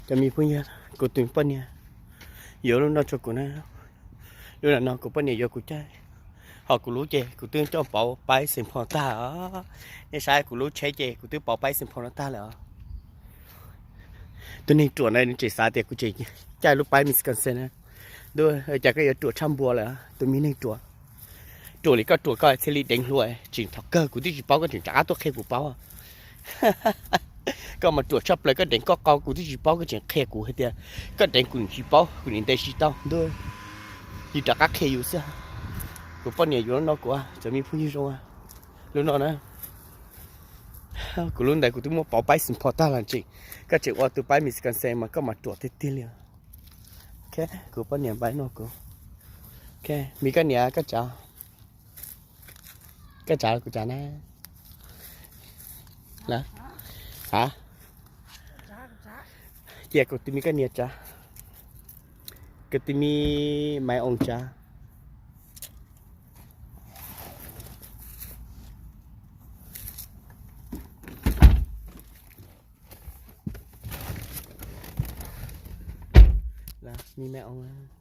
Cov me phooj ywg, kuv tus poj niam yuav lub no rau kuv na. Lub no no kuv poj niam yuav kuv caij, ho kuv lub ces kuv twb coj pauv paib Xeem Phos tag os. Nej saib kuv lub tsheb ces kuv twb pauv paib Xeem Phos no tag lawm os. Tus neeg ruam na nws tseem xav tias kuv tseem caij lub paib Wisconsin na. Ntuj, cas koj yuav ruam tshaj npua lawm tus me neeg ruam. Ruam li koj ruam koj thiaj li deev hluas, tseem thov kawg kuv twb tsis paub koj tseem rov qab tuaj qhia kuv paub. Koj mas ruam tshaj plaws, koj deev koj qau kuv twb tsis paub koj tseem qhia kuv hais tias koj deev kuv tsis paub kuv nim ntes tsis tau ntuj. Yus rov qab qhia yus xwb. Kuv poj niam yuav lub no kuv, cov me phooj ywg zoo, lub no na. Kuv lub ntawd kuv twb muab pauv paib Xeem Phos tag los tseem, koj tseem ua tus paib Wisconsin mas koj mas ruam tiag tiag li. Ok, kuv poj niam paib no kuv. Ok, me koj niam koj tsav, koj tsav kuv tsav na. A, cia kuv tus me koj niam tsav, kuv tus me Maiv Oo tsav. Me Maiv Oo.